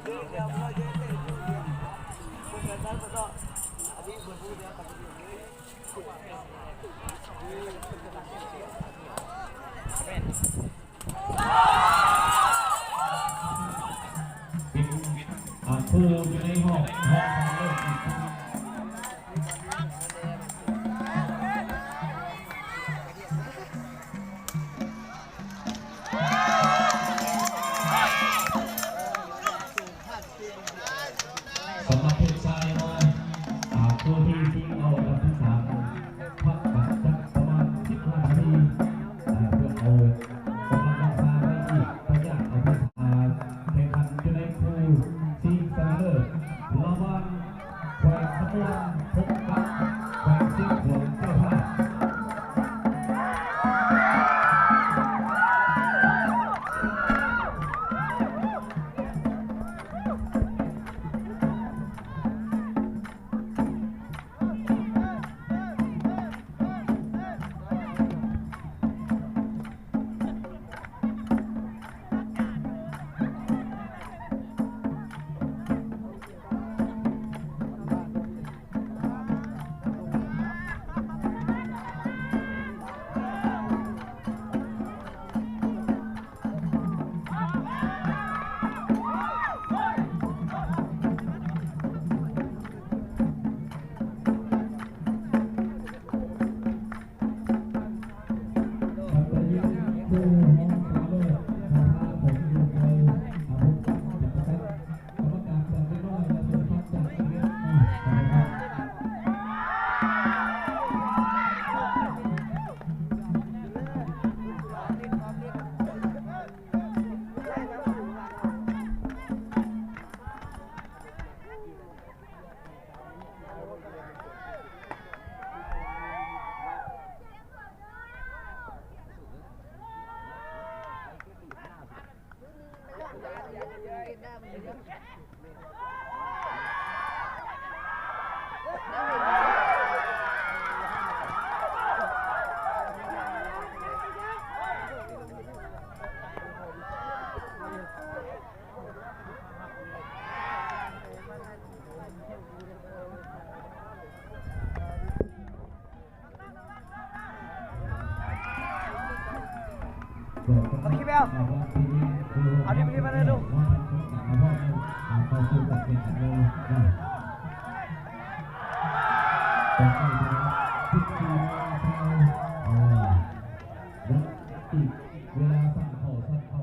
Khu cho nên họ họ Sำລັບເພດຊາຍນ້ອຍ ອ່າ ຜູ້ທີ່ຊິງເອົາອັນດັບທີສາມ ພັກກັນຈັກປະມານສິບຫ້ານາທີ ອ່າ ເພື່ອເອົາກຳລັງວັງຊາໄວ້ອີກໄລຍະ ເອົາເພດ ອ່າ ແຂ່ງຂັນຢູ່ໃນຄູ່ຊິງຊະນະເລີດ ລະຫວ່າງ ແຂວງຄຳມ່ວນ ພົບກັບແຂວງຊຽງຂວາງ ເຈົ້າພາບ. เวลาสั่งเข่าสั่งเข่า